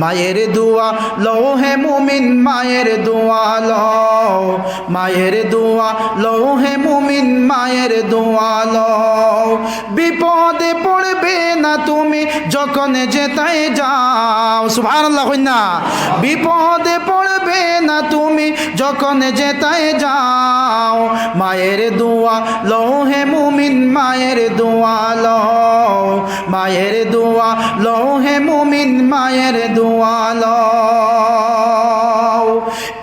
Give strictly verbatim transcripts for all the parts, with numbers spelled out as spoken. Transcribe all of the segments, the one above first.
মায়ের দোয়া লও হে মুমিন, মায়ের দোয়া লও, মায়ের দোয়া লও হে মুমিন, মায়ের দোয়া লও। বিপদে পড়বে না তুমি যখন যেতায় যাও। সুবহানাল্লাহ কইন না? বিপদে পড়বে না তুমি যখন যেতায় যাও। মায়ের দোয়া লও হে মুমিন, মায়ের দোয়া লও, মায়ের দোয়া লও হে মুমিন, মায়ের দোয়া লও।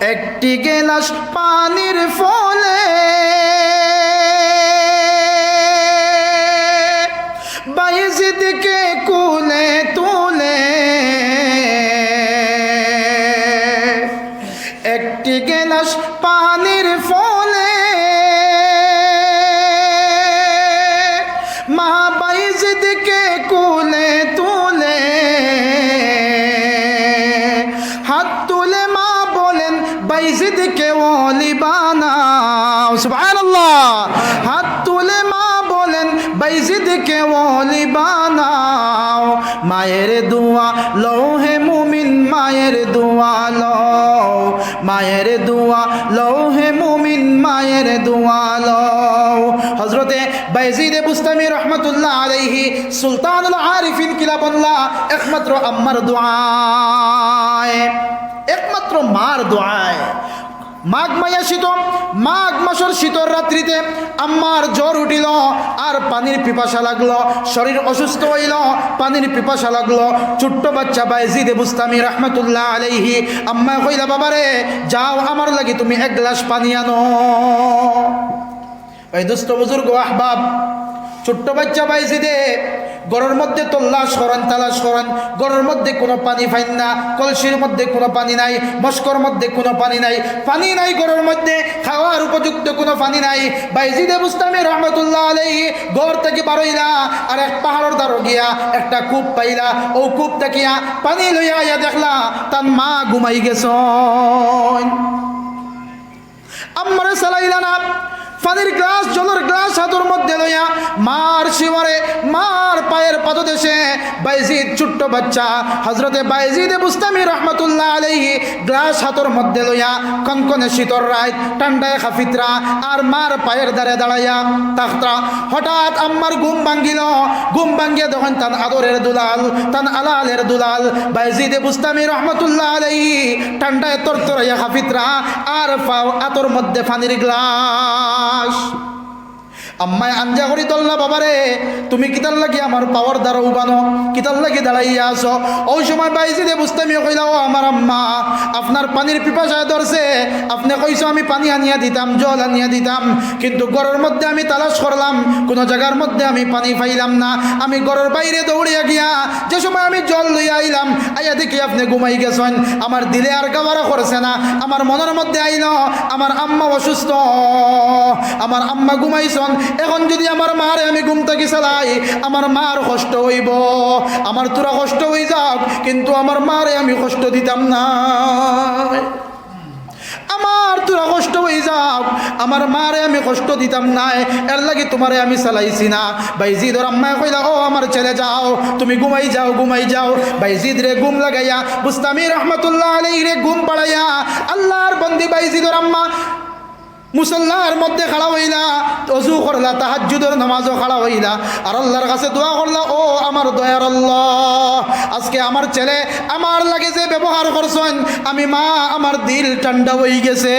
একটি গেলাস পানির ফলে বায়েজিদকে কুলে তুলে, একটি গেলাস পানির ফলে মা বায়েজিদকে কুলে তুলে হাত তুলে মা বলেন, "বায়েজিদকে ওলি বানাও।" সুবহানাল্লাহ। হাত তুলে মা বলেন, "বায়েজিদকে ওলি বানাও।" মায়ের দোয়া লও হে মুমিন, মায়ের দোয়া লও, মায়ের দোয়া লও হে মুমিন, মায়ের দোয়া লও। হযরতে বায়েজিদে বুস্তামি রহমাতুল্লাহ আলাইহি, সুলতানুল আরিফিন কিলা বললা, একমাত্র আম্মার দোয়ায়, একমাত্র মার দোয়ায়। মাঘ মাইয়া শীত, মাঘ মাসর শীতর রাত্রিতে আম্মার জ্বর উঠিল, আর পানির পিপাসা লাগলো, শরীর অসুস্থ অইল, পানির পিপাসা লাগলো। ছোট্ট বাচ্চা বায়েজিদে বুস্তামি রহমাতুল্লাহ আলাইহি, আম্মায় কইলা, "বাবারে, যাও, আমার লাগি তুমি এক গ্লাস পানি আনো।" ভাই, দোস্ত, বুজুর্গ, আহবাব, ছোট্ট বাচ্চা বায়েজিদে ঘরর মধ্যে তল্লাশ করইন, তালাশ করইন, ঘরর মধ্যে কুনু পানি পাইন না, কলসির মধ্যে কুনু পানি নাই, মশকর মধ্যে কুনু পানি নাই, পানি নাই ঘরর মধ্যে, খাওয়ার উপযুক্ত কুনু পানি নাই। বায়েজিদে বুস্তামি রহমাতুল্লাহ আলাইহি ঘর থাকি বারইলা, আর এক পাহাড়র দারো গিয়া একটা কূপ পাইলা, অউ কূপ থাকিয়া পানি লইয়া আইয়া দেখলা তান মা ঘুমাই গেছইন। আম্মারে চালাইলা না। পানির গ্লাস, জলর গ্লাস হাতর মধ্যে লইয়া মার শিওরে, মার পায়ের পাদদেশে বায়েজিদ, ছোট্ট বাচ্চা, হযরতে বায়েজিদে বুস্তামি রহমাতুল্লাহ আলাইহি গ্লাস হাতর মধ্যে লইয়া, কনকনে শীতর রাইত, ঠান্ডায় খাফিতরা, আর মার পায়ের দারে দাঁড়াইয়া থাকতরা। হঠাৎ আম্মার ঘুম ভাঙ্গিল, ঘুম ভাঙ্গিয়া দেখইন তান আদরের দুলাল, তান আলালের দুলাল বায়েজিদে বুস্তামি রহমাতুল্লাহ আলাইহি ঠান্ডায় তরতরাইয়া খাফিতরা, আর পাও আতর মধ্যে পানির গ্লাস। আম্মায় আঞ্জা করি ধরলা, "বাবারে, তুমি কিতার লাগি আমার পাওর দারো উবানো? কিতার লাগি দাঁড়াইয়া আছো?" অউ সময় বায়েজিদে বুস্তামিয়ে কইলা, "ও আমার আম্মা, আপনার পানির পিপাসায় ধরছে, আপনে কইছো আমি পানি আনিয়া দিতাম, জল আনিয়া দিতাম, কিন্তু ঘরর মধ্যে আমি তালাশ করলাম, কুনু জাগার মধ্যে আমি পানি পাইলাম না। আমি ঘরর বাইরে দৌড়িয়া গিয়া যে সময় আমি জল লইয়া আইলাম, আইয়া দেখি আপনে ঘুমাই গেছইন। আমার দিলে আর গাওয়ারা করছে না, আমার মনর মধ্যে আইল আমার আম্মা অসুস্থ, আমার আম্মা ঘুমাইছইন। এখন যদি আমার মারে আমি ঘুম থাকি চালাই, আমার মার কষ্ট অইবো। আমার থুড়া কষ্ট অই যাউক, কিন্তু আমার মারে আমি কষ্ট দিতাম না।" আমার থুড়া কষ্ট অই যাউক, আমার মারে আমি কষ্ট দিতাম নায়, এরলাগি তুমারে আমি চালাইছি না। বায়েজিদর আম্মায় কইলা, "ও আমার ছেলে, যাও, তুমি ঘুমাই যাও, ঘুমাই যাও।" বায়েজিদরে ঘুম লাগাইয়া, বুস্তামি রহমাতুল্লাহ আলাইহিরে ঘুম পাড়াইয়া, আল্লার বন্দি বায়েজিদর আম্মা মুসল্লার মধ্যে খাড়া অইলা, অজু করলা, তাহাজ্জুদর নামাজো খাড়া অইলা, আর আল্লার কাছে দোয়া করলা, "ও আমার দয়ার আল্লাহ, আজকে আমার ছেলে আমার লাগি যে ব্যবহার করছইন, আমি মা, আমার দিল ঠান্ডা অই গেছে।"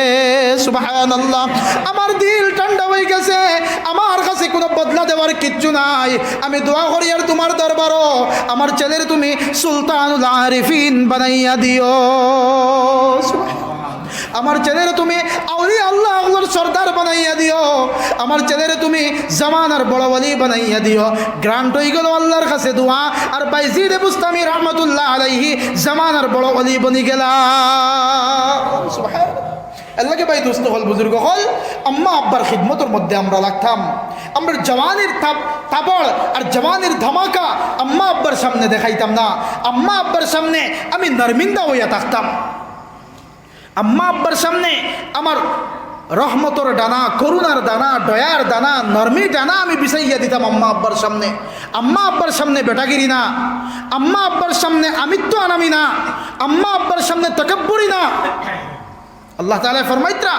সুবহানাল্লাহ। "আমার দিল ঠান্ডা অই গেছে, আমার কাছে কুনু বদলা দেওয়ার কিচ্ছু নাই। আমি দোয়া করি আর তুমার দরবারো, আমার ছেলেরে তুমি সুলতানুল আরিফিন বানাইয়া দিও। আমার ছেলেরে তুমি আউলিয়া আল্লাহ অকলর সর্দার বানাইয়া দিও, আমার ছেলেরে তুমি জামানার বড় ওলি বানাইয়া দিও।" গ্রান্ট অই গেল আল্লার কাছে দোয়া, আর বায়েজিদে বুস্তামি রহমাতুল্লাহ আলাইহি জামানার বড় ওলি বনি গেলা। সুবহানাল্লাহ। এরলাগি ভাই, দোস্ত অকল, বুজুর্গ অকল, আম্মা আব্বার খিদমতর মধ্যে আমরা লাগতাম। আমরা জওয়ানির তাব-, তাবড় আর জওয়ানির ধামাকা আম্মা আব্বার সামনে দেখাইতাম না। আম্মা আব্বার সামনে আমি নরমিন্দা অইয়া থাকতাম। আম্মা আব্বার সামনে আমার রহমতর ডানা, করুণার ডানা, দয়ার ডানা, নরমি ডানা আমি বিছাইয়া দিতাম আম্মা আব্বার সামনে। আম্মা আব্বার সামনে বেটাগিরি না, আম্মা আব্বার সামনে আমিত্ব আনামি না, আম্মা আব্বার সামনে তাকাব্বুরি না। আল্লাহ তাআলা ফরমাইতরা,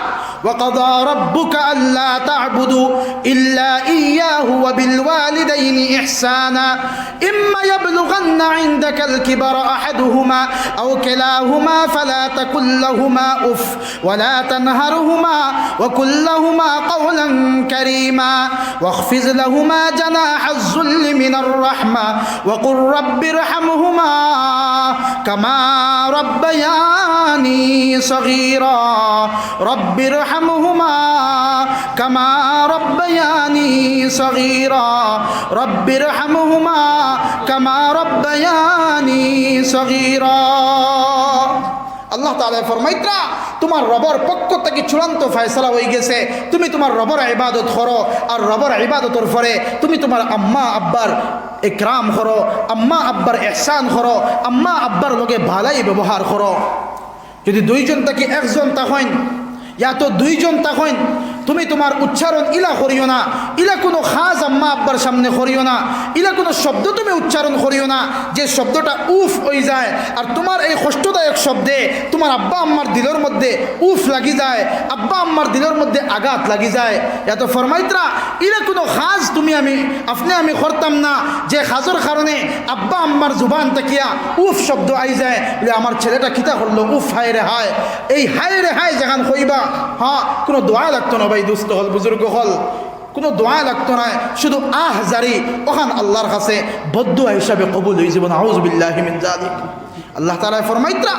وقضى ربك ألا تعبدوا إلا إياه وبالوالدين إحسانا إما يبلغن عندك الكبر أحدهما أو كلاهما فلا تقل لهما أف ولا تنهرهما وقل لهما قولا كريما واخفض لهما جناح الذل من الرحمة وقل رب ارحمهما كما ربياني صغيرا رب ارحمهما كما ربياني صغيرا رب ارحمهما كما ربياني صغيرا আল্লাহ তাআলা ফরমাইতরা, তুমার রবর পক্ষ থাকি চূড়ান্ত ফয়সালা অইগেছে। তুমি তুমার রবর ইবাদত করো, আর রবর ইবাদতর পরে তুমি তুমার আম্মা আব্বার ইকরাম করো, আম্মা আব্বার ইহসান করো, আম্মা আব্বার লগে ভালাই ব্যবহার করো। যদি দুইজন থাকি একজন থাকইন, ইয়া তো দুইজন থাকইন, তুমি তুমার উচ্চারণ ইলা করিও না, ইলা কুনু কাজ আম্মা আব্বার সামনে করিও না, ইলা কুনু শব্দ তুমি উচ্চারণ করিও না, যে শব্দটা উফ অইযায়। আর তুমার এই কষ্টদায়ক শব্দে তুমার আব্বা আম্মার দিলর মধ্যে উফ লাগি যায়, আব্বা আম্মার দিলর মধ্যে আঘাত লাগি যায়। ইয়া তো ফরমাইতরা, ইলা কুনু কাজ তুমি আমি, আপনে আমি করতাম না, যে কাজর কারণে আব্বা আম্মার জুবান থাকিয়া উফ শব্দ আইযায়, বুলে, "আমার ছেলেটা কিতা করলো? উফ, হায় রে হায়।" এই হায় রে হায় যেখান কইবা, হ্যাঁ, কুনু দোয়া লাগতো না ভাই, দুস্ত অকল, বুজুর্গ অকল, কুনু দোয়া লাগতো না, শুধু আহ জারি, অখান আল্লার কাছে বদদোয়া হিসাবে কবুল অইযিবো। নাউজুবিল্লাহি মিন যালিক। আল্লাহ তাআলা ফরমাইতরা,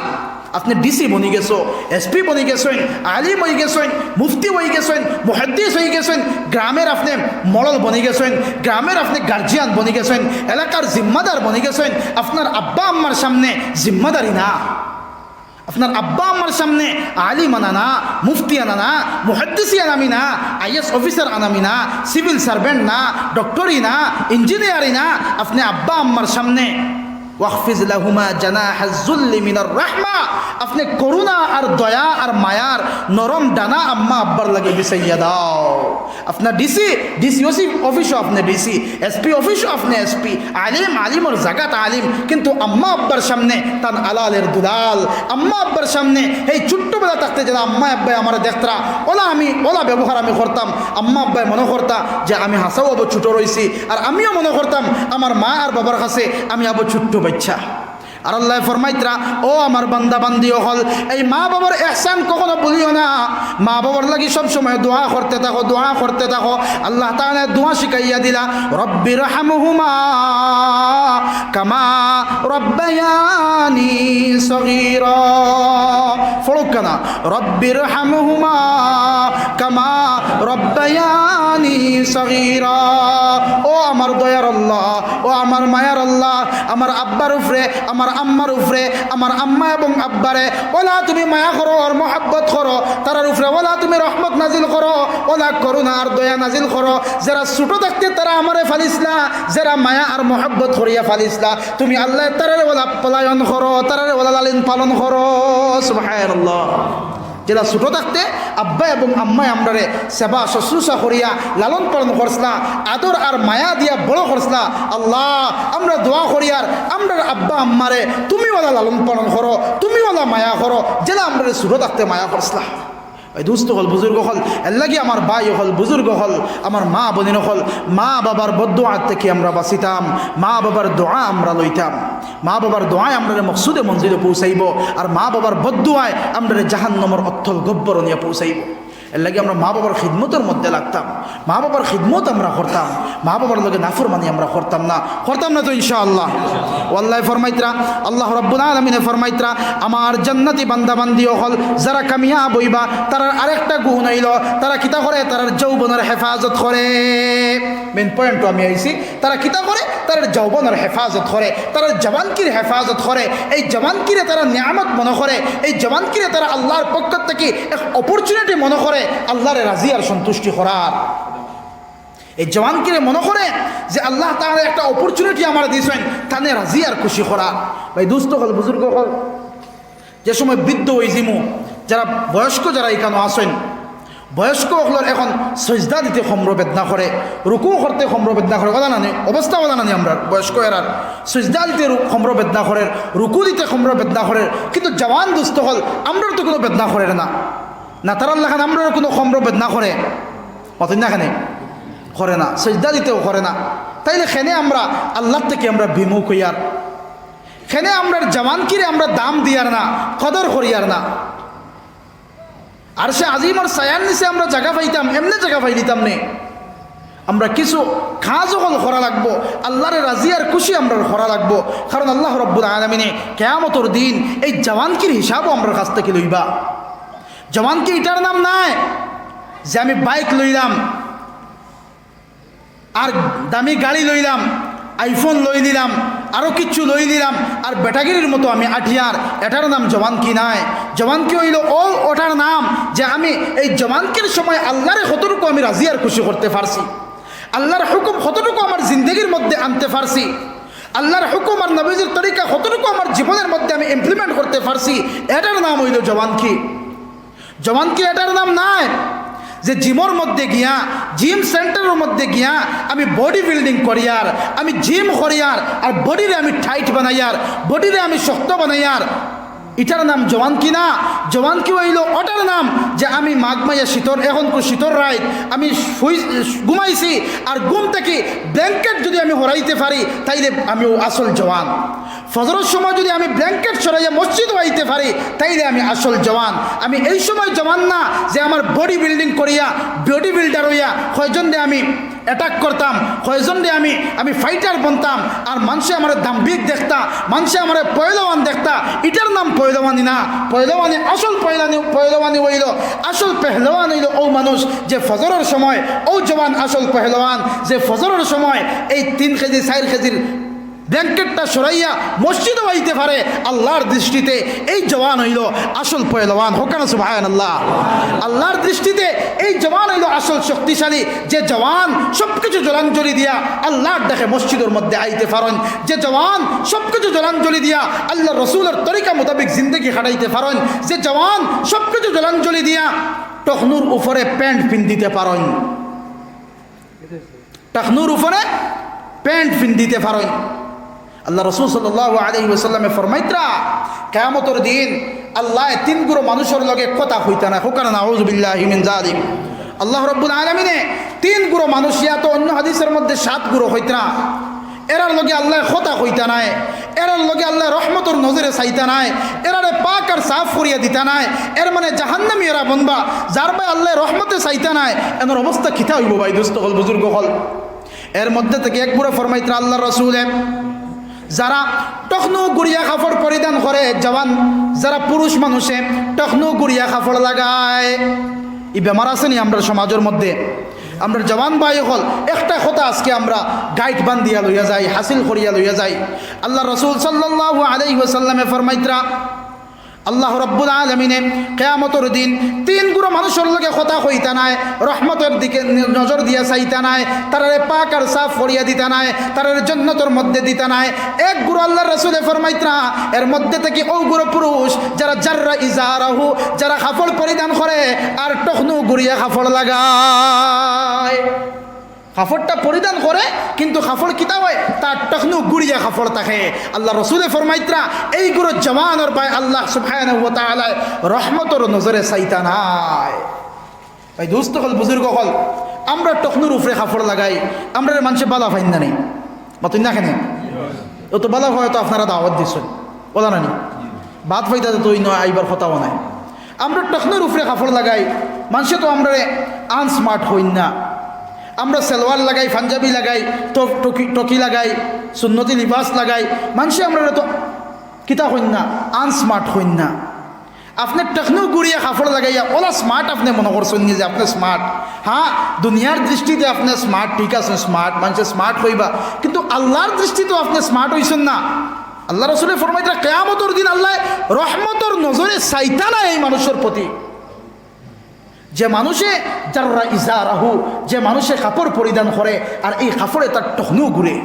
আপনে ডিসি বনি গেছো, এসপি বনি গেছইন, আলিম অই গেছইন, মুফতি অই গেছইন, মুহাদ্দিস অই গেছইন, গ্রামের আপনে মডেল বনি গেছইন, গ্রামের আপনে গার্জিয়ান বনি গেছইন, এলাকার জিম্মাদার বনি গেছইন, আপনার আব্বা আম্মার সামনে জিম্মাদারি না। আপনার আব্বা আম্মার সামনে আলিম আনা না, মুফতি আনা না, মুহাদ্দিসি আনামি না, আইএস অফিসার আনামি না, সিভিল সার্ভেন্ট না, ডক্টরি না, ইঞ্জিনিয়ারি না, আপনে আব্বা আম্মার সামনে ওয়াখফিজ লাহুমা জানাহা যুল্লি মিনার রাহমা, আপনে করুণা আর দয়া আর মায়ার নরম ডানা আম্মা আব্বার লাগি বিছাইয়া দাও। আপনার ডিসি, ডিসি অফিসও আপনে ডিসি, এসপি অফিসও আপনে এসপি, আলিম, আলিমর জাগাত আলিম, কিন্তু আম্মা আব্বার সামনে তান আলালের দুলাল। আম্মা আব্বার সামনে এই ছোট্টবেলা থাকতে যেলা আম্মা আব্বায় আমারে দেখতরা, অলা আমি, অলা ব্যবহার আমি করতাম, আম্মা আব্বায় মনো করতা যে আমি হাছাউ অবো ছোট রইছি, আর আমিও মনো করতাম আমার মা আর বাবার কাছে আমি অবো ছোট্ট বাইচ্চা। আর আল্লায় ফরমাইতরা, "ও আমার বান্দা বান্দি অকল, এই মা বাবার ইহসান কখনো ভুলিও না।" মা বাবার লাগি সব সময় দোয়া করতে থাকো, দোয়া করতে থাকো। আল্লাহ তাআলায় দোয়া শিখাইয়া দিলা, "রব্বির হামহুমা কামা রব্বায়ানি সগীরা।" পড়ুক্কা না, "রব্বির হামহুমা কামা রব্বায়ানি সগীরা।" ও আমার দয়ার আল্লাহ, ও আমার মায়ার আল্লাহ, আমার আব্বার উপরে, আমার আম্মার উপরে, আমার আম্মা এবং আব্বারে অলা তুমি মায়া করো আর মহব্বত করো, তারার উপরে অলা তুমি রহমত নাজিল করো, অলা করুণা আর দয়া নাজিল করো। যেরা ছোট থাকতে তারা আমারে ফালিছলা, যেরা মায়া আর মহব্বত করিয়া ফালিছলা, তুমি আল্লায় তারারে অলা পালন করো, তারারে অলা লালন পালন করো। সুবহানাল্লাহ। যেরা ছোট থাকতে আব্বা এবং আম্মায় আমরারে সেবা শুশ্রূষা করিয়া লালন পালন করছলা, আদর আর মায়া দিয়া বড় করছলা। আল্লাহ, আমরা দোয়া করিয়ার আমরার আব্বা আম্মারে তুমি অলা লালন পালন করো, তুমি অলা মায়া করো, যেলা আমরারে ছোট থাকতে মায়া করছলা। এই দুস্ত অকল, বুজুর্গ অকল, এরলাগি আমার ভাই অকল, বুজুর্গ অকল, আমার মা বইন অকল, মা বাবার বদদোয়া থাকি আমরা বাঁচিতাম, মা বাবার দোয়া আমরা লইতাম। মা বাবার দোয়ায় আমরারে মকসুদে মঞ্জিলো পৌঁছাইবো, আর মা বাবার বদদোয়ায় আমরারে জাহান্নামর অতল গহ্বরো নিয়া পৌঁছাইবো। এরলাগি আমরা মা বাবার খিদমতর মধ্যে লাগতাম, মা বাবার খিদমত আমরা করতাম, মা বাবার লগে নাফরমানি আমরা করতাম না, করতাম না তো ইনশাআল্লাহ। ও আল্লায় ফরমাইতরা, আল্লাহ রাব্বুল আলামিনে ফরমাইতরা, আমার জান্নাতি বান্দা বান্দি অকল যেরা কামিয়াব অইবা, তারার আরেকটা গুণ অইলো, তারা কিতা করে? তারার যৌবনর হেফাজত করে। মেইন পয়েন্টো আমি আইছি, তারা কিতা করে? তারার যৌবনর হেফাজত করে, তারার জওয়ানকির হেফাজত করে। এই জওয়ানকিরে তারা নিয়ামত মনো করে, এই জওয়ানকিরে তারা আল্লার পক্ষ থাকি এক অপরচুনিটি মনো করে আল্লারে রাজি আর সন্তুষ্টি করার। এই জওয়ানকিরে মনো করে যে আল্লাহ তাআলায় একটা অপরচুনিটি আমারে দিছইন, তানে রাজি আর খুশি করার। ভাই, দুস্ত অকল, বুজুর্গ অকল, যে সময় বৃদ্ধ অইযিমু, যেরা বয়স্ক যেরা ইকানো আছইন, বয়স্ক অকলর এখন সইজদা দিতে কমরো বেদনা করে, রুকু করতে কমরো বেদনা করে, অলা নানি? অবস্থা অলা নানি? আমরার বয়স্ক এরার সইজদা দিতে রু-, কমরো বেদনা করে, রুকু দিতে কমরো বেদনা করে, কিন্তু জওয়ান দুস্ত অকল, আমরার তো কুনু বেদনা করের না। না, তারার লাখান আমরার কুনু কমরো বেদনা করে? মাতইন না কেনে? করে না, সইজদা দিতেও করে না। তাইলে কেনে আমরা আল্লার থাকি আমরা বিমুখ অইয়ার, কেনে আমরার জওয়ানকিরে আমরা দাম দিয়ার না, কদর করিয়ার না। আরশে আজিমর ছায়ার নিচে আমরা জাগা পাইতাম, এমনে জাগা পাইলিতাম নে। আমরা কিছু কাজ অকল করা লাগবো, আল্লারে রাজি আর খুশি আমরার করা লাগবো। কারণ আল্লাহ রাব্বুল আলামিনে কিয়ামতর দিন এই জওয়ানকির হিসাবও আমরার কাছ থাকি লইবা। জওয়ানকি ইটার নাম নায় যে আমি বাইক লইলাম, আর দামি গাড়ি লইলাম, iPhone লই নিলাম, আরো কিচ্ছু লই নিলাম, আর বেটাগিরির মতো আমি আটিয়ার, এটার নাম জওয়ানকি নায়। জওয়ানকি অইলো অউ, ওটার নাম যে আমি এই জওয়ানকির সময় আল্লারে কতটুকু আমি রাজি আর খুশি করতে পারছি, আল্লার হুকুম কতটুকু আমার জিন্দেগির মধ্যে আনতে পারছি, আল্লার হুকুম আর নবীজির তরিকা কতটুকু আমার জীবনের মধ্যে আমি implement করতে পারছি, এটার নাম অইলো জওয়ানকি। জওয়ানকি এটার নাম নায় যে জিমর মধ্যে গিয়া, জিম সেন্টারর মধ্যে গিয়া আমি body building করিয়ার, আমি জিম করিয়ার, আর বডিরে আমি টাইট বানাইয়ার, বডিরে আমি শক্ত বানাইয়ার। ইটার নাম জওয়ানকি না। জওয়ানকি অইলো ওটার নাম যে আমি মাঘমাইয়া শীতর, এখন তো শীতর রাইত, আমি শুই-, ঘুমাইছি, আর ঘুম থাকি ব্ল্যাঙ্কেট যদি আমি হরাইতে পারি, তাইলে আমিও আসল জওয়ান। ফজরর সময় যদি আমি ব্ল্যাঙ্কেট সরাইয়া মসজিদো আইতে পারি, তাইলে আমি আসল জওয়ান। আমি এই সময় জওয়ান না যে আমার body building করিয়া, body builder অইয়া কয়জনরে আমি attack করতাম, কয়জনরে আমি, আমি fighter বনতাম, আর মানষে আমারে দাম্ভিক দেখতা, মানষে আমারে পয়লওয়ান দেখতা। ইটার নাম পয়লওয়ানি না। পয়লওয়ানি, আসল পয়লানি-, পয়লওয়ানি অইলো, আসল পেহলওয়ান অইলো অউ মানুষ যে ফজরর সময়, অউ জওয়ান আসল পেহলওয়ান যে ফজরর সময় এই তিন কেজি, চাইর কেজির ব্ল্যাঙ্কেটটা সরাইয়া মসজিদো আইতে পারে। আল্লার দৃষ্টিতে এই জওয়ান অইলো আসল পয়লওয়ান। কউক্কা না সুবহানাল্লাহ। আল্লার দৃষ্টিতে এই জওয়ান অইলো আসল শক্তিশালী, যে জওয়ান সবকিছু জলাঞ্জলি দিয়া আল্লার ডাকে মসজিদর মধ্যে আইতে পারইন, যে জওয়ান সবকিছু জলাঞ্জলি দিয়া আল্লার রসুলর তরিকা মোতাবেক জিন্দেগি কাটাইতে পারইন, যে জওয়ান সবকিছু জলাঞ্জলি দিয়া টাকনুর উপরে প্যান্ট পিন্দিতে পারইন। টাকনুর উপরে প্যান্ট পিন্দিতে পারইন। আল্লার রসুল সাল্লাল্লাহু আলাইহি ওয়াসাল্লামে ফরমাইতরা, কিয়ামতর দিন আল্লায় তিন গুরু মানুষর লগে কথা কইতা নায়। কউক্কা না নাউযুবিল্লাহি মিন যালিক। আল্লাহ রাব্বুল আলামিনে তিন গুরু মানুষ, ইয়া তো অন্য হাদিসর মধ্যে সাত গুরু কইতরা, এরার লগে আল্লায় কথা কইতা নায়, এরার লগে আল্লায় রহমতর নজরে চাইতা নায়, এরারে পাক আর সাফ করিয়া দিতা নায়। এর মানে জাহান্নামী এরা বনবা, যার বায় আল্লায় রহমতে চাইতা নায়। এনর অবস্থা কিতা অইবো ভাই, দোস্ত অকল, বুজুর্গ অকল? এর মধ্যে থাকি এক গুরু ফরমাইতরা আল্লার রসুলে, যারা টাকনু গুড়িয়া কাপড় পরিধান করে, জওয়ান, যারা পুরুষ মানুষে টাকনু গুড়িয়া কাপড় লাগায়, ই বেমার আছে নি আমরার সমাজর মধ্যে? আমরার জওয়ান ভাই অকল, একটা কথা আজকে আমরা গাইট বান্ধিয়া লইয়া যাই, হাসিল করিয়া লইয়া যাই। আল্লার রসুল সাল্লাল্লাহু আলাইহি ওয়াসাল্লামে ফরমাইতরা, আল্লাহ রাব্বুল আলামিনে কিয়ামতর দিন তিন গুরু মানুষর লগে কথা কইতা নায়, রহমতর দিকে নজর দিয়া চাইতা নায়, তারারে পাক আর সাফ করিয়া দিতা নায়, তারারে জন্নতর মধ্যে দিতা নায়। এক গুরু আল্লার রসুলে ফরমাইতরা, এর মধ্যে থাকি অউ গুরু পুরুষ, যারা জাররা ইজারাহু, যারা কাপড় পরিধান করে আর টাকনু গুড়িয়া কাপড় লাগায়। কাপড়টা পরিধান করে, কিন্তু কাপড় কিতা অয়? তার টাকনু গুড়িয়া কাপড় থাকে। আল্লার রসুলে ফরমাইতরা, এই গুরু জওয়ানর বায় আল্লাহ সুবহানাহু ওয়া তাআলায় রহমতর নজরে চাইতা নায়। ভাই দোস্ত অকল, বুজুর্গ অকল, আমরা টাকনুর উপরে কাপড় লাগাই, আমরারে মানষে বালা পাইন না নি? মাতইন না কেনে? অতো বালা অয় তো আপনারা দাওয়াত দিছইন, অলা না নি? ভাত পাইতা তো অইন্য আইবার কথাও নাই। আমরা টাকনুর উপরে কাপড় লাগাই, মানষে তো আমরারে আনস্মার্ট কইন না। আমরা সালোয়ার লাগাই, পাঞ্জাবি লাগাই, তো টকি, টকি লাগাই, সুন্নতি লিবাস লাগাই, মানষে আমরারে তো কিতা কইন না, আনস্মার্ট কইন না। আপনে টাকনু গুড়িয়া কাপড় লাগাইয়া অলা স্মার্ট আপনে মনো করছইন নি যে আপনে স্মার্ট। হ্যাঁ, দুনিয়ার দৃষ্টিতে আপনে স্মার্ট, ঠিক আছে, স্মার্ট, মানষে স্মার্ট কইবা, কিন্তু আল্লার দৃষ্টিতে আপনে স্মার্ট অইছইন না। আল্লার রসুলে ফরমাইতরা, কিয়ামতর দিন আল্লায় রহমতর নজরে চাইতা নায় এই মানুষর প্রতি। যে মানুষে জাররা ইজারাহু, যে মানুষে কাপড় পরিধান করে আর এই কাপড়ে তার টাকনু ঘুরে।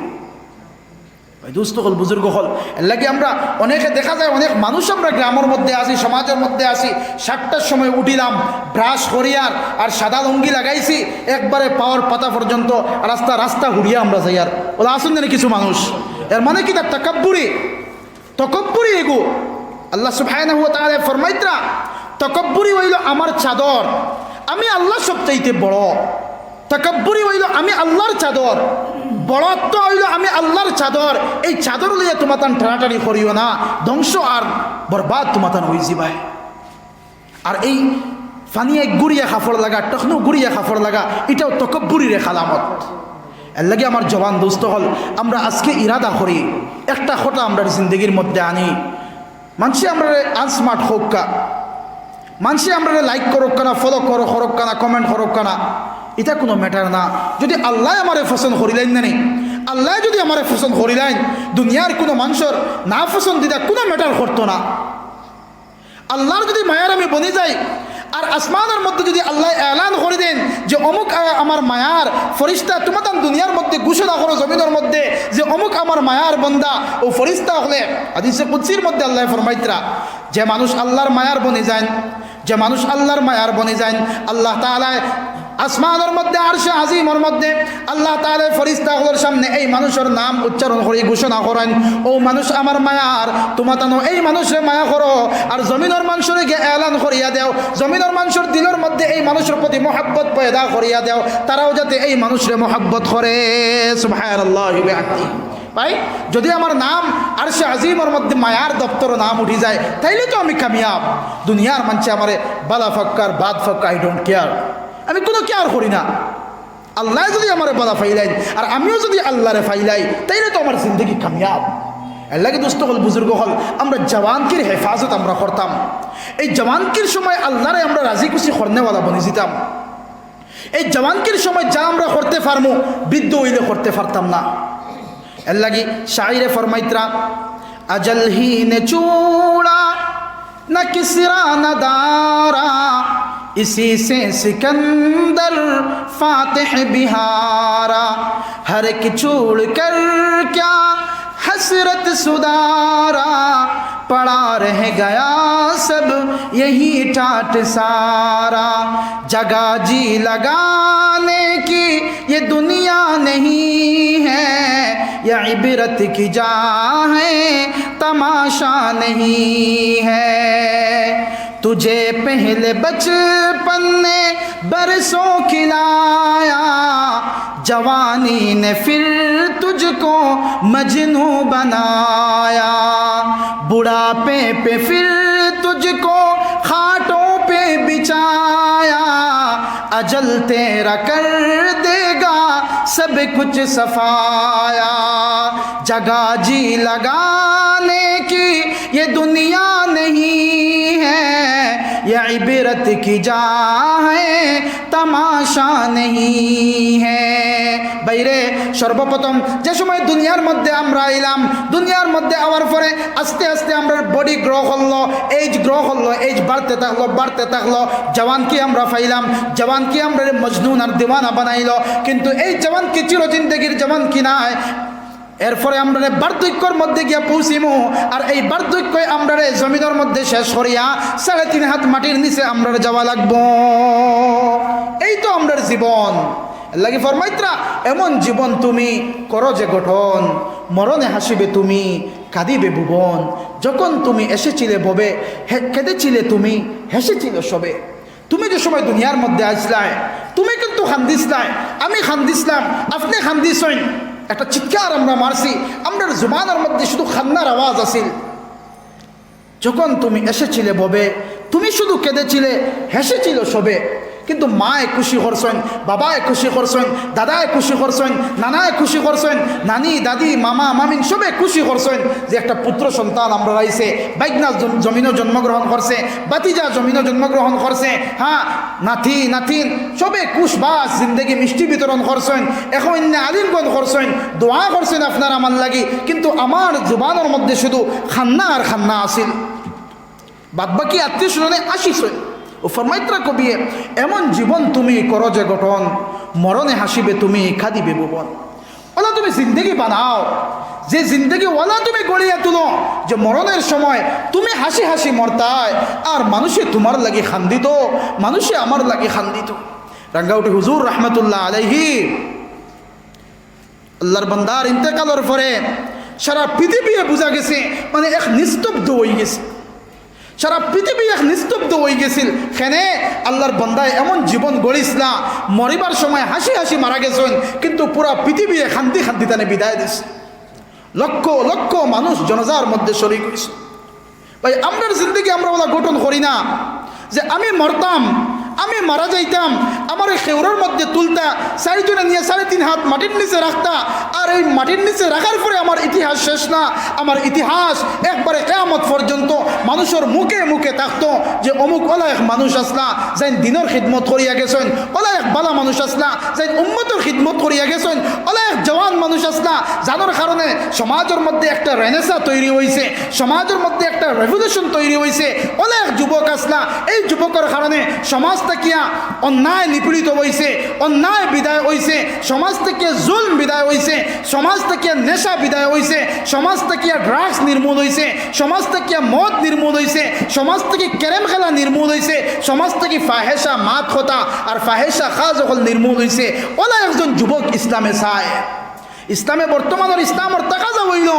ভাই, দোস্ত অকল, বুজুর্গ অকল, এর লাগি আমরা অনেকে দেখা যায়, অনেক মানুষ আমরা গ্রামর মধ্যে আছি, সমাজর মধ্যে আছি, সাতটার সময় উঠিলাম, ব্রাশ করিয়ার, আর সাদা লুঙ্গি লাগাইছি, একবারে পাওর পাতা পর্যন্ত রাস্তা, রাস্তা হুড়িয়া আমরা যাইয়ার। অলা আছইন না নি কিছু মানুষ? এর মানে কিতা? তাকাব্বুরি, তকব্বুরি এগু। আল্লাহ সুবহানাহু ওয়া তাআলা ফরমাইতরা, তকব্বুরি অইলো আমার চাদর, আমি আল্লাহ সবচাইতে বড়। তাকাব্বুরি অইলো আমি আল্লাহর চাদর, বড়ত্ব অইলো আমি আল্লাহর চাদর। এই চাদর লইয়া তুমাতান টানাটানি করিও না, ধ্বংস আর বরবাদ তুমাতান অইযিবায়। আর এই ফানিয়ে গুড়িয়া কাপড় লাগা, টখনু গুড়িয়া কাপড় লাগা, ইটাও তকব্বুরির এক আলামত। এর লাগি আমার জওয়ান দোস্ত অকল, আমরা আজকে ইরাদা করি, একটা কথা আমরার জিন্দেগির মধ্যে আনি, মানষে আমরারে আনস্মার্ট কউক্কা, মানষে আমরারে লাইক করউক্কা না, ফলো করো, করউক্কা না, কমেন্ট করউক্কা না, ইটা কুনু ম্যাটার না। যুদি আল্লায় আমারে পছন্দ করিলাইন না নি, আল্লায় যুদি আমারে পছন্দ করিলাইন, দুনিয়ার কুনু মানষর না পছন্দিদা কুনু ম্যাটার করতো না। আল্লাহর যুদি মায়ার আমি বনি যাই, আর আসমানর মধ্যে যুদি আল্লায় এলান করি দেইন যে অমুক আ-, আমার মায়ার ফিরিস্তা, তুমাতান দুনিয়ার মধ্যে ঘোষণা করো জমিনর মধ্যে যে অমুক আমার মায়ার বন্দা, অউ ফিরিস্তা অকলে, হাদিসে কুদসির মধ্যে আল্লায় ফরমাইতরা, যে মানুষ আল্লাহর মায়ার বনি যাইন, যে মানুষ আল্লাহর মায়ার বনি যাইন, আল্লাহ তাআলায় আসমানর মধ্যে আরশে আজিমর মধ্যে আল্লাহ তাআলায় ফিরিস্তা অকলর সামনে এই মানুষর নাম উচ্চারণ করি ঘোষণা করইন, "অউ মানুষ আমার মায়ার, তুমাতানও এই মানুষরে মায়া করো।" আর জমিনর মানষরে গিয়া এলান করিয়া দেও, জমিনর মানষর দিলর মধ্যে এই মানুষর প্রতি মহব্বত পয়দা করিয়া দেও, তারাও যাতে এই মানুষরে মহব্বত করে। সুবহানাল্লাহি ওয়া বিহামদিহি। ভাই, যুদি আমার নাম আরশে আজিমর মধ্যে মায়ার দপ্তরো নাম উঠি যায়, তাইলে তো আমি কামিয়াব। দুনিয়ার মানষে আমারে বালা ফাক্কার, বাদ ফাক্কা, I don't care, আমি কুনু কেয়ার করি না। আল্লায় যুদি আমারে বালা ফাইলাইন আর আমিও যুদি আল্লারে ফাইলাই, তাইলে তো আমার জিন্দেগি কামিয়াব। এর লাগি দোস্ত অকল, বুজুর্গ অকল, আমরা জওয়ানকির হেফাজত আমরা করতাম। এই জওয়ানকির সময় আল্লারে আমরা রাজি খুশি করনেওয়ালা বনি যিতাম। এই জওয়ানকির সময় যা আমরা করতে পারমু, বৃদ্ধ অইলে করতে পারতাম না। এর লাগি শাইরে ফরমাইতরা, "اجل ہی نے چھوڑا نہ کسریٰ نہ دارا، اسی سے سکندر فاتح بھی ہارا۔ ہر ایک چھوڑ کر کیا حسرت سدھارا، پڑا رہ گیا سب یہی ٹاٹ سارا۔ جگہ جی لگانے کی یہ دنیا نہیں ہے، یہ عبرت کی جا ہے، تماشا نہیں ہے۔ تجھے پہلے بچپن نے برسوں کھلایا، جوانی نے پھر تجھ کو مجنوں بنایا، بڑھاپے پہ پھر تجھ کو کھاٹوں پہ بچھایا، اجل تیرا کر دے گا سب کچھ صفایا۔ جگہ جی لگانے کی یہ دنیا نہیں ہے، یہ عبرت کی جا ہے، تماشا نہیں ہے۔ ভাইরে, সর্বপ্রথম যে সময় দুনিয়ার মধ্যে আমরা আইলাম, দুনিয়ার মধ্যে আওয়ার পরে আস্তে আস্তে আমরার বডি গ্রো করলো, এজ গ্রো করলো, এজ বাড়তে থাকলো, বাড়তে থাকলো। জওয়ানকি আমরা পাইলাম, জওয়ানকি আমরারে মজনুন আর দিওয়ানা বানাইলো, কিন্তু এই জওয়ানকি চির জিন্দেগির জওয়ানকি নায়। এরপরে আমরারে বার্ধক্যর মধ্যে গিয়া পৌঁছিমু, আর এই বার্ধক্যই আমরারে জমিনর মধ্যে শেষ করিয়া সাড়ে তিন হাত মাটির নিচে আমরার যাওয়া লাগবো। এই তো আমরার জীবন। এর লাগি ফরমাইতরা, "এমন জীবন তুমি করো যে গঠন, মরণে হাসিবে তুমি, কাঁদিবে ভুবন।" যখন তুমি এসেছিলে ভবে, হে-, কেঁদেছিলে তুমি, হেসেছিল সবে। তুমি যে সময় দুনিয়ার মধ্যে আইছলায়, তুমি কিন্তু কান্দিছলায়, আমি কান্দিছলাম, আপনে কান্দিছইন। একটা চিৎকার আমরা মারছি, আমরার জুবানর মধ্যে শুধু কান্নার আওয়াজ আছিল। যখন তুমি এসেছিলে ভবে, তুমি শুধু কেঁদেছিলে, হেসেছিল সবে। কিন্তু মায় খুশি করছইন, বাবায় খুশি করছইন, দাদায় খুশি করছইন, নানায় খুশি করছইন, নানি, দাদি, মামা, মামিন সবে খুশি করছইন যে একটা পুত্র সন্তান আমরার আইছে, বাইগনা জম-, জমিনো জন্মগ্রহণ করছে, বাতিজা জমিনো জন্মগ্রহণ করছে, হ্যাঁ, নাতি, নাতিন, সবে খুশ বাস, জিন্দেগি মিষ্টি বিতরণ করছইন, এখন ইন্না আলিমগণ করছইন, দোয়া করছইন আপনার আমার লাগি, কিন্তু আমার জুবানর মধ্যে শুধু কান্না আর কান্না আছিল। বাদবাকি আত্মীয় স্বজনে হাসিছইন। ও ফরমাইতরা কবিয়ে, "এমন জীবন তুমি করো যে গঠন, মরণে হাসিবে তুমি, কাঁদিবে ভুবন।" অলা তুমি জিন্দেগি বানাও, যে জিন্দেগি অলা তুমি গড়িয়া তুলো, যে মরণের সময় তুমি হাসি হাসি মরতায়, আর মানুষে তুমার লাগি খান্দিত, মানুষে আমার লাগি খান্দিত। রাঙ্গাউটি হুজুর রহমতুল্লাহ আলাইহি, আল্লাহর বান্দার ইন্তেকালর পরে সারা পৃথিবী বুঝা গেছে, মানে, এক নিস্তব্ধ অই গেছে। সারা পৃথিবী এক নিস্তব্ধ অই গেছিল। কেনে? আল্লাহর বান্দায় এমন জীবন গড়িছলা, মরিবার সময় হাসি হাসি মারা গেছইন, কিন্তু পুরা পৃথিবী খান্দি খান্দি তানে বিদায় দিছে। লক্ষ লক্ষ মানুষ জানাজার মধ্যে শরিক অইছে। ভাই, আমরার জিন্দেগি আমরা অলা গঠন করি না যে আমি মরতাম, আমি মারা যাইতাম, আমারে কেবরর মধ্যে তুলতা, চাইরজনে নিয়া সাড়ে তিন হাত মাটির নিচে রাখতা, আর এই মাটির নিচে রাখার পরে আমার ইতিহাস শেষ না, আমার ইতিহাস একবারে কিয়ামত পর্যন্ত মানুষর মুখে মুখে থাকতো যে অমুক অলা এক মানুষ আছলা, যেইন দিনর খিদমত করিয়া গেছইন, অলা এক বালা মানুষ আছলা, যেইন উম্মতর খিদমত করিয়া গেছইন, অলা এক জওয়ান মানুষ আছলা, যানর কারণে সমাজর মধ্যে একটা রেনেসা তৈরি অইছে, সমাজর মধ্যে একটা revolution তৈরি অইছে। অলা এক যুবক আছলা, এই যুবকর কারণে সমাজ থাকিয়া অন্যায় নিপীড়িত অইছে, অন্যায় বিদায় অইছে, সমাজ থাকিয়া জুলম বিদায় অইছে, সমাজ থাকিয়া নেশা বিদায় অইছে, সমাজ থাকিয়া drugs নির্মূল অইছে, সমাজ থাকিয়া মদ নির্মূল অইছে, সমাজ থাকি ক্যারেম খেলা নির্মূল অইছে, সমাজ থাকি ফাহেশা মাত কথা আর ফাহেশা কাজ অকল নির্মূল অইছে। অলা একজন যুবক ইসলামে চায়। ইসলামে বর্তমানর ইসলামর তাকাজা অইলো,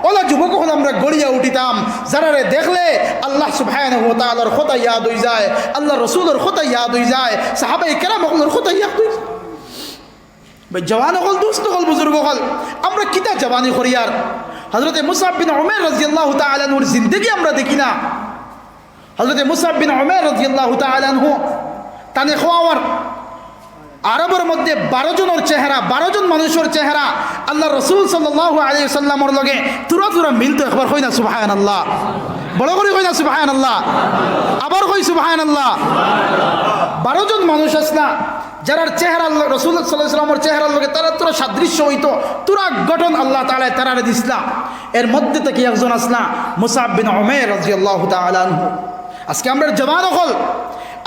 অলা যুবক অকল আমরা গড়িয়া উঠিতাম, যারারে দেখলে আল্লাহ সুবহানাহু ওয়া তাআলার কথা ইয়াদ অই যায়, আল্লাহ রসুলর কথা ইয়াদ অই যায়, সাহাবায়ে কেরাম অকলর কথা ইয়াদ অই যায়। ভাই, জওয়ান অকল, দোস্ত অকল, বুজুর্গ অকল, আমরা কিতা জওয়ানি করিয়ার? হযরতে মুসআব বিন উমাইর রাদিয়াল্লাহু তাআলা আনহুর জিন্দেগি আমরা দেখি না। হযরতে মুসআব বিন উমাইর রাদিয়াল্লাহু তাআলা আনহু তানে খোয়াওয়ার আরবর মধ্যে বারো জনর চেহারা, বারো জন মানুষর চেহারা আল্লাহ রসুল সাল্লাল্লাহু আলাইহি ওয়াসাল্লামর লগে থুড়া থুড়া মিলতো। একবার কই না সুবহানাল্লাহ, বড় করি কই না সুবহানাল্লাহ, আবার কই সুবহানাল্লাহ। বারো জন মানুষ আছলা, যারার চেহারা আল্লাহ রসুল সাল্লাল্লাহু আলাইহি ওয়াসাল্লামর চেহারার লগে তারা থুড়া সাদৃশ্য অইতো, থুড়া গঠন আল্লাহ তাআলায় তারারে দিছলা। এর মধ্যে থাকি একজন আছলা মুসআব বিন উমাইর রাদিয়াল্লাহু তাআলা আনহু। আজকে আমরার জওয়ান অকল,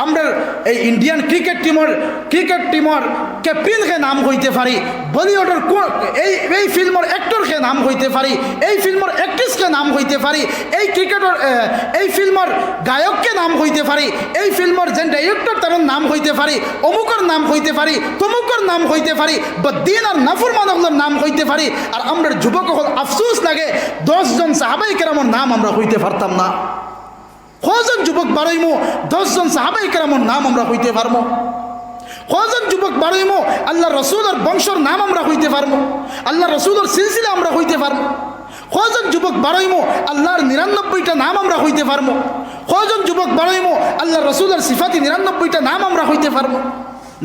আমরার এই ইন্ডিয়ান ক্রিকেট টিমর, ক্রিকেট টিমর ক্যাপ্টেন কে নাম কইতে পারি, বলিউডর কোন, এই, এই ফিল্মর অ্যাক্টর কে নাম কইতে পারি, এই ফিল্মর অ্যাক্ট্রেস কে নাম কইতে পারি, এই ক্রিকেটর, এ, এই ফিল্মর গায়ক কে নাম কইতে পারি, এই ফিল্মর যেন ডাইরেক্টর তার নাম কইতে পারি, অমুকর নাম কইতে পারি, তমুকর নাম কইতে পারি, বদ্দিন আর নাফরমান অকলর নাম কইতে পারি। আর আমরার যুবক অকল আফসোস লাগে, দশ জন সাহাবায়ে কেরামর নাম আমরা কইতে পারতাম না। কয়জন যুবক বারইমু, দশ জন সাহাবায়ে কেরামর নাম আমরা কইতে পারমু? কয়জন যুবক বারইমু, আল্লাহ রসুলর বংশর নাম আমরা কইতে পারমু? আল্লাহ রসুলর সিলসিলা আমরা কইতে পারমু? কয়জন যুবক বারইমু, আল্লাহর নিরানব্বইটা নাম আমরা কইতে পারমু? কয়জন যুবক বারইমু, আল্লাহ রসুলর সিফাতি নিরানব্বইটা নাম আমরা কইতে পারমু?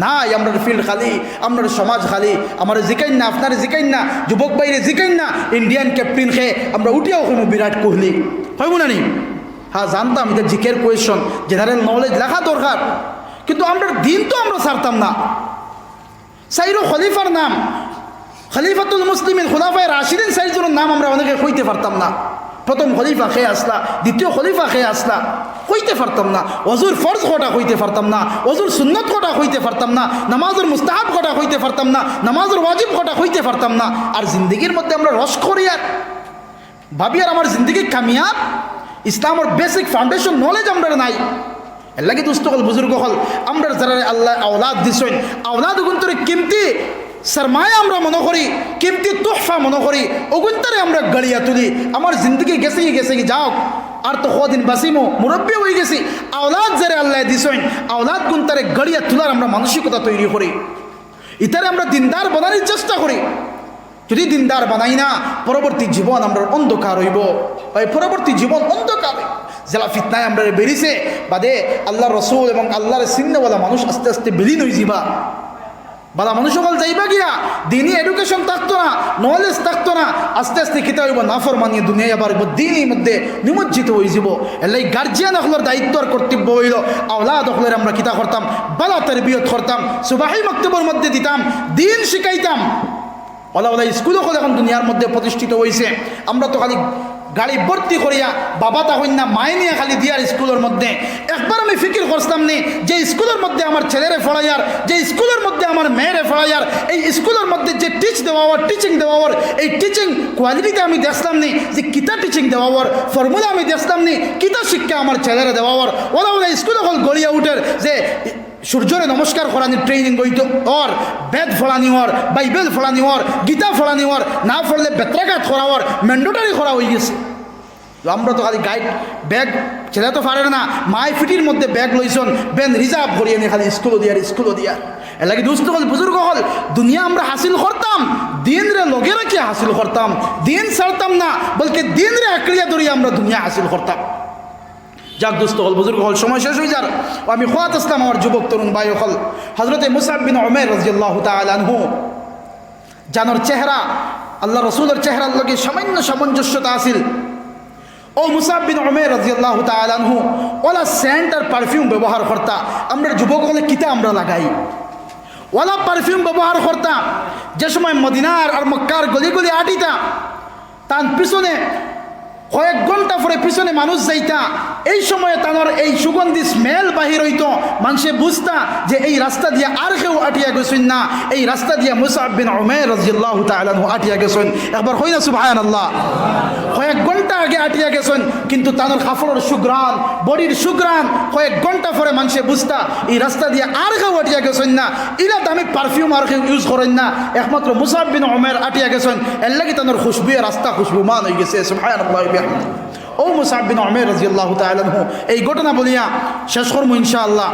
নাই, আমরার ফিল্ড খালি, আমরার সমাজ খালি। আমারে জিকাইন না, আপনারে জিকাইন না, যুবক ভাইরে জিকাইন না, ইন্ডিয়ান ক্যাপ্টেন কে, আমরা উঠিয়াও কইমু বিরাট কোহলি, কইমু না নি? হ্যাঁ, জানতাম ইটা জিকের কোয়েশন, জেনারেল নলেজ লেখা দরকার, কিন্তু আমরার দিন তো আমরা ছাড়তাম না। চাইরো খলিফার নাম, খলিফাতুল মুসলিমিন, খুলাফায়ে রাশিদিন চাইরজনর নাম আমরা অনেকে কইতে পারতাম না। প্রথম খলিফা কে আছলা, দ্বিতীয় খলিফা কে আছলা, কইতে পারতাম না। অজুর ফরজ কয়টা কইতে পারতাম না, অজুর সুন্নত কয়টা কইতে পারতাম না, নামাজর মুস্তাহাব কয়টা কইতে পারতাম না, নামাজর ওয়াজিব কয়টা কইতে পারতাম না। আর জিন্দেগির মধ্যে আমরা রস করিয়ার ভাবিয়ার আমার জিন্দেগি কামিয়াব, ইসলামর বেসিক ফাউন্ডেশন নলেজ আমরার নাই। এরলাগি দোস্ত অকল, বুজুর্গ অকল, আমরার যারারে আল্লায় আওলাদ দিছইন, আওলাদ অগুইন্তরে কিমতি সরমায়া আমরা মনো করি, কিমতি তোহফা মনো করি, অগুইন্তরে আমরা গড়িয়া তুলি। আমার জিন্দেগি গেছেগি, গেছেগি যাউক, আর তো কয়দিন বাচিমু, মুরব্বি অইগেছি। আওলাদ যারে আল্লায় দিছইন, আওলাদগুইন্তরে গড়িয়া তুলার আমরা মানসিকতা তৈরি করি, ইতারে আমরা দিনদার বানানির চেষ্টা করি। যদি দিনদার বানাই না, পরবর্তী জীবন আমরার অন্ধকার অইবো। ভাই, পরবর্তী জীবন অন্ধকার অইবো। যেলা ফিতনায় আমরারে বেরিছে, বাদে আল্লাহর রসুল এবং আল্লাহরে চিননেওয়ালা মানুষ আস্তে আস্তে বিলীন অইযিবা। বালা মানুষ অকল যাইবা গিয়া, দিনি এডুকেশন থাকতো না, নলেজ থাকতো না, আস্তে আস্তে কিতা অইবো, নাফরমানি দুনিয়ায় আবার অইবো, দিনর মধ্যে নিমজ্জিত অইযিবো। এরলাগি গার্জিয়ান অকলর দায়িত্ব আর কর্তব্য অইলো, আওলাদ অকলরে আমরা কিতা করতাম, বালা তরবিয়ত করতাম, সুবাহি মক্তবর মধ্যে দিতাম, দিন শিখাইতাম। অলা অলা স্কুল অকল এখন দুনিয়ার মধ্যে প্রতিষ্ঠিত অইছে। আমরা তো খালি গাড়ি ভর্তি করিয়া বাবা তা হইন না, মায়ে নিয়া খালি দিয়ার স্কুলর মধ্যে। একবার আমি ফিকির করছিলাম নি যে স্কুলর মধ্যে আমার ছেলেরে পড়াইয়ার, যে স্কুলর মধ্যে আমার মেয়েরে পড়াইয়ার, এই স্কুলর মধ্যে যে টিচ দেওয়া অর, টিচিং দেওয়া অর, এই টিচিং কোয়ালিটিতে আমি দেখছিলাম নি যে কিতা টিচিং দেওয়া অর, ফর্মুলা আমি দেখছিলাম নি কিতা শিক্ষা আমার ছেলেরে দেওয়া অর। ওলা ওলা স্কুল অকল গড়িয়া উঠের যে সূর্যরে নমস্কার করানি ট্রেনিং অইতো অর, বেদ পড়ানি অর, বাইবেল পড়ানি অর, গীতা পড়ানি অর, না পড়লে বেত্রাঘাত করা অর, ম্যান্ডেটরি করা অইগেছে। তো আমরা তো খালি গাইড ব্যাগ, ছেলে তো পারের না, মায় ফিটির মধ্যে ব্যাগ লইছইন, বেন রিজার্ভ করিয়া নি খালি স্কুলো দিয়ার, স্কুলো দিয়ার। এরলাগি দোস্ত অকল, বুজুর্গ অকল, দুনিয়া আমরা হাসিল করতাম, দিনরে লগে রাখিয়া হাসিল করতাম, দিন ছাড়তাম না, বলকে দিনরে আঁকড়িয়া ধরিয়া আমরা দুনিয়া হাসিল করতাম। যাক দোস্ত অকল, বুজুর্গ অকল, সময় শেষ অইযার। ও আমি কওয়াত আছলাম আমার যুবক তরুণ ভাই অকল, হযরতে মুসআব বিন উমাইর রাদিয়াল্লাহু তাআলা আনহু, যানর চেহারা আল্লার রসুলর চেহারার লগে সামান্য সামঞ্জস্যতা আছিল। অউ মুসআব বিন উমাইর রাদিয়াল্লাহু তাআলা আনহু ওলা সেন্ট আর পারফিউম ব্যবহার করতা। আমরার যুবক অকলে কিতা আমরা লাগাই? ওলা পারফিউম ব্যবহার করতা। যে সময় মদিনার আর মক্কার গলি গলি আটিতা, তান পিছনে কয়েক ঘন্টা পরে পিছনে মানুষ যাইতা, এই সময়ে তানর এই সুগন্ধি স্মেল বাহির অইতো, মানষে বুঝতা যে এই রাস্তা দিয়া আর কেউ আটিয়া গেছইন না, এই রাস্তা দিয়া মুসআব বিন উমাইর রাদিয়াল্লাহু তাআলা আনহু আটিয়া গেছইন। একবার কই না সুবহানাল্লাহ। কয়েক ঘন্টা আগে আটিয়া গেছইন, কিন্তু তানর কাপড়র সুঘ্রাণ, বডির সুঘ্রাণ, কয়েক ঘন্টা পরে মানষে বুঝতা এই রাস্তা দিয়া আর কেউ আটিয়া গেছইন না। ইলা দামি পারফিউম আর কেউ ইউজ করইন না, একমাত্র মুসআব বিন উমাইর আটিয়া গেছইন, এরলাগি তানর খুশবুয়ে রাস্তা খুশবুমান অইগেছে। সুবহানাল্লাহি ওয়া বিহামদিহি। অউ মুসআব বিন উমাইর রাদিয়াল্লাহু তাআলা আনহু, এই ঘটনা বলিয়া শেষ করমু ইনশাআল্লাহ।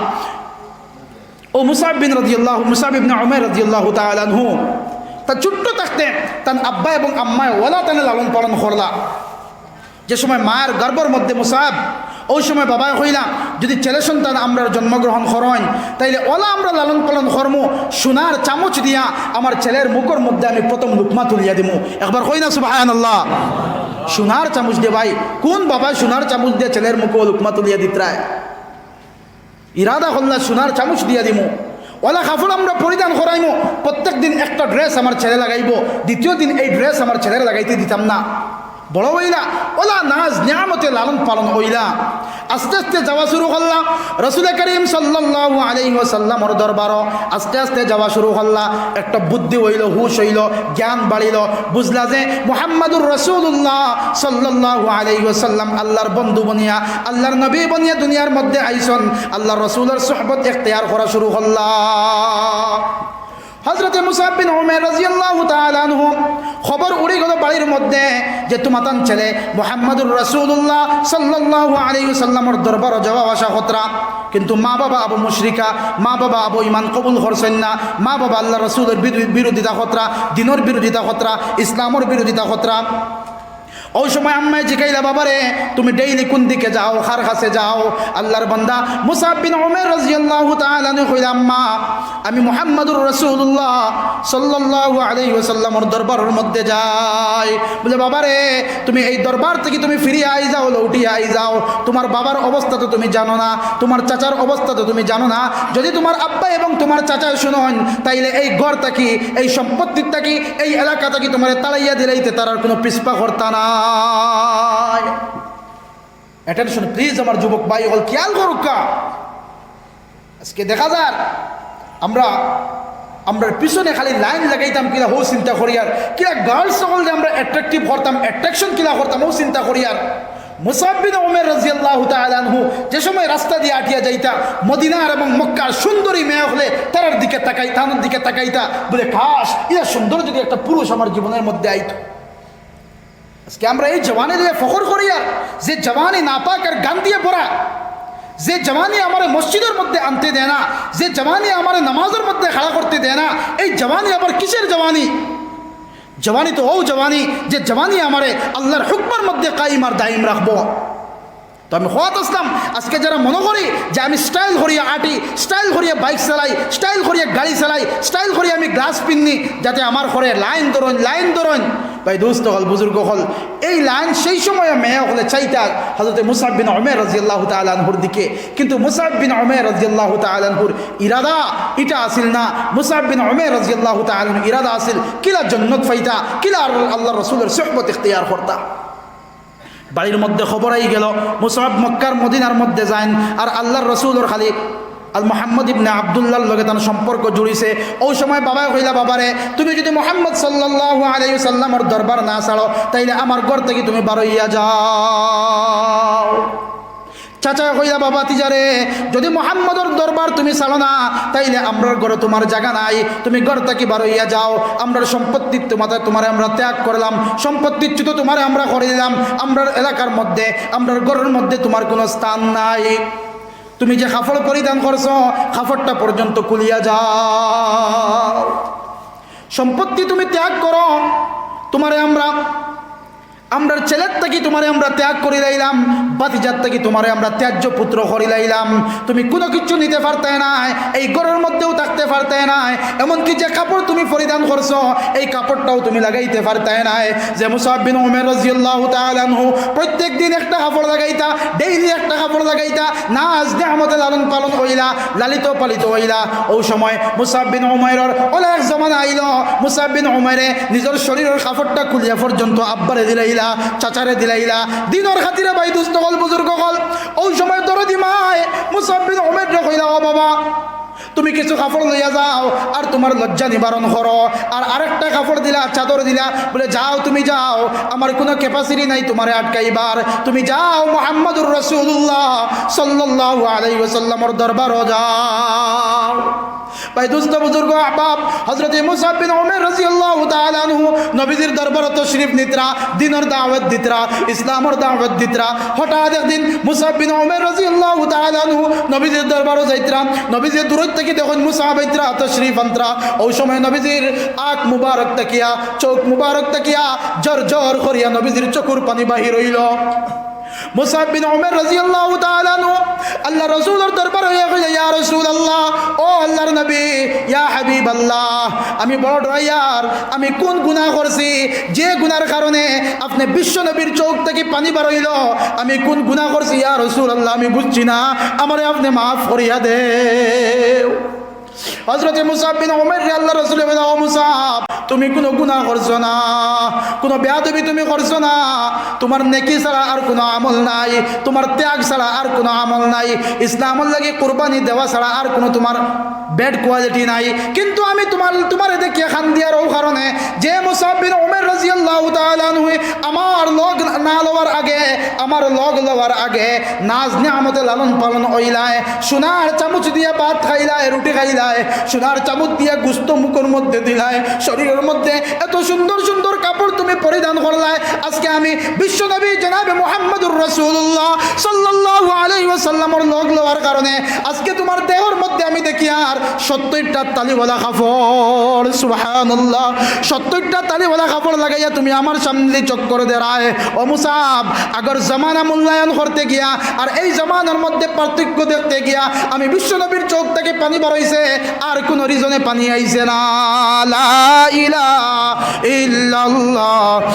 অউ মুসআব বিন রাদিয়াল্লাহু, মুসআব ইবনে উমাইর রাদিয়াল্লাহু তাআলা আনহু, তা ছোট্ট থাকতে তান আব্বা এবং আম্মায় ওলা তানে লালন পালন করলা। যে সময় মার গর্ভর মধ্যে মুসআব, অউ সময় বাবায় কইলা, যদি ছেলে সন্তান আমরার জন্মগ্রহণ করইন, তাইলে ওলা আমরা লালন পালন করমু, সোনার চামচ দিয়া আমার ছেলের মুখর মধ্যে আমি প্রথম লুকমা তুলিয়া দিমু। একবার কই না সুবহানাল্লাহ। সোনার চামচ দিয়া ভাই, কোন বাবায় সোনার চামচ দিয়া ছেলের মুখো লুকমা তুলিয়া দিতরায়? ইরাদা করলা সোনার চামচ দিয়া দিমু, ওলা কাপড় আমরা পরিধান করাইমু, প্রত্যেক দিন একটা ড্রেস আমার ছেলে লাগাইবো, দ্বিতীয় দিন এই ড্রেস আমার ছেলেরে লাগাইতে দিতাম না। বড় অইলা, ওলা নাজ নিয়ামতে লালন পালন অইলা। আস্তে আস্তে যাওয়া শুরু করলা রসুলে করিম সাল্লাল্লাহু আলাইহি ওয়াসাল্লামর দরবারো, আস্তে আস্তে যাওয়া শুরু করলা। একটা বুদ্ধি অইলো, হুশ অইলো, জ্ঞান বাড়িলো, বুঝলা যে মুহাম্মাদুর রাসূলুল্লাহ সাল্লাল্লাহু আলাইহি ওয়াসাল্লাম আল্লার বন্ধু বনিয়া, আল্লার নবী বনিয়া দুনিয়ার মধ্যে আইছইন। আল্লার রসুলর সুহবত এখতিয়ার করা শুরু করলা। হযরতে মুসআব বিন উমাইর রাদিয়াল্লাহু তাআলা আনহু খবর উড়ি গেলো বাড়ির মধ্যে যে তুমাতান ছেলে মুহাম্মাদুর রাসূলুল্লাহ সাল্লাল্লাহু আলাইহি ওয়াসাল্লামর দরবারো যাওয়া আসা করতরা, কিন্তু মা বাবা আবু মুশরিকা, মা বাবা আবু ইমান কবুল করছইন না, মা বাবা আল্লার রসুলর বিরো-, বিরোধিতা করতরা, দিনর বিরোধিতা করতরা, ইসলামর বিরোধিতা করতরা। অউ সময় আম্মায় জিকাইলা, "বাবারে, তুমি ডেইলি কুন দিকে যাও, কার কাছে যাও?" আল্লার বান্দা মুসআব বিন উমাইর রাদিয়াল্লাহু তাআলা আনহু কইলা, "আম্মা, আমি মুহাম্মাদুর রাসূলুল্লাহ সাল্লাল্লাহু আলাইহি ওয়াসাল্লামর দরবারর মধ্যে যাই।" বলে, "বাবারে, তুমি এই দরবার থাকি তুমি ফিরিয়া আই যাও, লৌটিয়া আই যাও। তুমার বাবার অবস্থা তো তুমি জানো না, তুমার চাচার অবস্থা তো তুমি জানো না। যদি তুমার আব্বা এবং তুমার চাচায় শুনইন, তাইলে এই ঘর থাকি, এই সম্পত্তির থাকি, এই এলাকা থাকি তুমারে তাড়াইয়া দিলাইতে তারার কুনু পিছপা করতা নায়।" Attention please, আমার যুবক ভাই অকল, খেয়াল করউক্কা। আজকে দেখা যার আমরা, আমরার পিছনে খালি লাইন লাগাইতাম কিলা, হউ চিন্তা করিয়ার, কিলা গার্লস অকলরে আমরা অ্যাট্রাকটিভ করতাম, অ্যাট্রাকশন কিলা করতাম, হউ চিন্তা করিয়ার। মুসআব বিন উমাইর রাদিয়াল্লাহু তাআলা আনহু যে সময় রাস্তা দিয়া আটিয়া যাইতা, মদিনার এবং মক্কার সুন্দরী মেয়ে অকলে তারার দিকে তাকাই-, তানর দিকে তাকাইতা, বলে, "কাশ, ইলা সুন্দর যদি একটা পুরুষ আমার জীবনর মধ্যে আইতো।" আজকে আমরা এই জওয়ানি লইয়া ফখর করিয়ার, যে জওয়ানি নাপাক আর গান দিয়া ভরা, যে জওয়ানি আমারে মসজিদর মধ্যে আনতে দেয় না, যে জওয়ানি আমারে নামাজর মধ্যে খাড়া করতে দেয় না, এই জওয়ানি আবার কিসের জওয়ানি? জওয়ানি তো অউ জওয়ানি, যে জওয়ানি আমারে আল্লার হুকমর মধ্যে কায়েম আর দায়েম রাখবো। তো আমি কওয়াত আছলাম, আজকে যারা মনো করি যে আমি স্টাইল করিয়া আটি, স্টাইল করিয়া বাইক চালাই, স্টাইল করিয়া গাড়ি চালাই, স্টাইল করিয়া আমি গ্লাস পিন্নি, যাতে আমার ঘরে লাইন ধরইন, লাইন ধরইন। ভাই দোস্ত অকল, বুজুর্গ অকল, এই লাইন সেই সময় মেয়ে অকলে চাইতা হযরতে মুসআব বিন উমাইর রাদিয়াল্লাহু তাআলা আনহুর দিকে। কিন্তু মুসআব বিন উমাইর রাদিয়াল্লাহু তাআলা আনহুর ইরাদা ইটা আছিল না। মুসআব বিন উমাইর রাদিয়াল্লাহু তাআলা আনহুর ইরাদা আছিল কিলা জন্নত পাইতা, কিলা আল্লার রসুলর সুহবত ইখতিয়ার করতা। বাড়ির মধ্যে খবর আই গেল, মুসাব মক্কার মদিনার মধ্যে যাইন, আর আল্লাহর রসুলর খালি আল মুহাম্মদ ইবনে আব্দুল্লাহর লগে তান সম্পর্ক জুড়িছে। অউ সময় বাবায় কইলা, "বাবারে, তুমি যুদি মুহাম্মদ সাল্লাল্লাহু আলাইহি ওয়াসাল্লামর দরবার না ছাড়ো, তাইলে আমার ঘর থাকি তুমি বারইয়া যাও।" চাচায় কইলা, "বাবা তিজারে, যুদি মুহাম্মদর দরবার তুমি ছাড়ো না, তাইলে আমরার ঘরো তুমার জাগা নাই, তুমি ঘর থাকি বারইয়া যাও। আমরার সম্পত্তির তুমারে, তুমারে আমরা ত্যাগ করলাম, সম্পত্তিচ্যুত তুমারে আমরা করি দিলাম, আমরার এলাকার মধ্যে, আমরার ঘরর মধ্যে তুমার কুনু স্থান নাই। তুমি যে কাপড় পরিধান করছো, কাপড়টা পর্যন্ত খুলিয়া যাও। সম্পত্তি তুমি ত্যাগ করো, তুমারে আমরা, আমরার ছেলের থাকি তুমারে আমরা ত্যাগ করিলাইলাম, ভাতিজার থাকি তুমারে আমরা ত্যায্য পুত্র করিলাইলাম। তুমি কুনু কিচ্ছু নিতে পারতায় নায়, এই ঘরর মধ্যেও থাকতে পারতায় নায়, এমনকি যে কাপড় তুমি পরিধান করছো, এই কাপড়টাও তুমি লাগাইতে পারতায় নায়।" যে মুসাব বিন উমাইর রাদিয়াল্লাহু তাআলা আনহু প্রত্যেক দিন একটা কাপড় লাগাইতা, ডেইলি একটা কাপড় লাগাইতা, নাজ নিয়ামতে লালন পালন অইলা, লালিত পালিত অইলা। অউ সময় মুসাব বিন উমাইরর অলা এক জমানা আইলো, মুসাব বিন উমাইরে নিজর শরীরর কাপড়টা খুলিয়া পর্যন্ত আব্বারে দিলাইলা, চাচারে দিলাইলা, দিনর খাতিরে। ভাই দুস্ত অকল, বুজুর্গ অকল, অউ সময় দরদি মায় মুসাব বিন উমাইররে কইলা, "ও বাবা, তুমি কিছু কাপড় লইয়া যাও, আর তুমার লজ্জা নিবারণ করো।" আর আরেকটা কাপড় দিলা, চাদর দিলা, বলে, "যাও, তুমি যাও, আমার কুনু capacity নাই তুমারে আটকাইবার, তুমি যাও, মুহাম্মাদুর রাসূলুল্লাহ সাল্লাল্লাহু আলাইহি ওয়াসাল্লামর দরবারো যাও।" ভাই দুস্ত বুজুর্গ আহবাব, হযরতে মুসাব বিন উমাইর রাদিয়াল্লাহু তাআলা আনহু নবীজির দরবারো তশরিফ নিতরা, দিনর দাওয়াত দিতরা, ইসলামর দাওয়াত দিতরা। হঠাৎ একদিন মুসাব বিন উমাইর রাদিয়াল্লাহু তাআলা আনহু নবীজির দরবারো যাইতরা, নবীজি দূরত থাকি দেখইন মুসাব আইতরা, তশরিফ আনতরা। অউ সময় নবীজির আখ মুবারক থাকিয়া, চউখ মুবারক থাকিয়া জর জর করিয়া নবীজির চকুর পানি বাহির অইলো। মুসাব বিন উমাইর রাদিয়াল্লাহু তাআলা আনহু আল্লাহর রাসূলর দরবারো আইয়া কইলা, "ইয়া রাসূলুল্লাহ, ও আল্লাহর নবী, ইয়া হাবিবাল্লাহ, আমি বড় ডরাইয়ার, আমি কুন গুনাহ করছি যে গুনাহর কারণে আপনে বিশ্ব নবীর চউখ থাকি পানি বারইলো? আমি কুন গুনাহ করছি ইয়া রাসূলুল্লাহ, আমি বুজছি না, আমারে আপনে মাফ করিয়া দেও।" হযরতে মুসাব বিন উমাইররে আল্লাহর রাসূলে কইলা, "ও মুসাব, তুমি কুনু গুনাহ করছো না, কুনু বেয়াদবি তুমি করছো না, তুমার নেকি ছাড়া আর কুনু আমল নাই, তুমার ত্যাগ ছাড়া আর কুনু আমল নাই, ইসলামর লাগি কুরবানি দেওয়া ছাড়া আর কুনু তুমার bad quality নাই। কিন্তু আমি তুমার, তুমারে দেখিয়া কান্দিয়ার অউ কারণে যে মুসাব বিন উমাইর রাদিয়াল্লাহু তাআলা আনহু আমার লগ না লওয়ার আগে, আমার লগ লওয়ার আগে নাজ নিয়ামতে লালন পালন অইলায়, সোনার চামচ দিয়া ভাত খাইলায়, রুটি খাইলায়, সোনার চামচ দিয়া গোস্ত মুখর মধ্যে দিলায়, শরীরর মধ্যে এত সুন্দর সুন্দর কাপড় তুমি পরিধান করলায়। আজকে আমি বিশ্ব নবী জনাবে মুহাম্মাদুর রাসূলুল্লাহ সাল্লাল্লাহু আলাইহি ওয়াসাল্লামর লগ লওয়ার কারণে আজকে তুমার দেহর মধ্যে আমি দেখিয়ার সত্তইরটা তালিওয়ালা কাপড়।" সুবহানাল্লাহ। সত্তইরটা তালিওয়ালা কাপড় লাগাইয়া তুমি আমার সামনে চক্কর দেরায়। ও মুসাব, আগর জমানা মূল্যায়ন করতে গিয়া আর এই জমানার মধ্যে পার্থক্য দেখতে গিয়া আমি বিশ্ব নবীর চউখ থাকি পানি বারইছে, আর কুনু reason-এ পানি আইছে না। লা ইলাহা ইল্লাল্লাহ।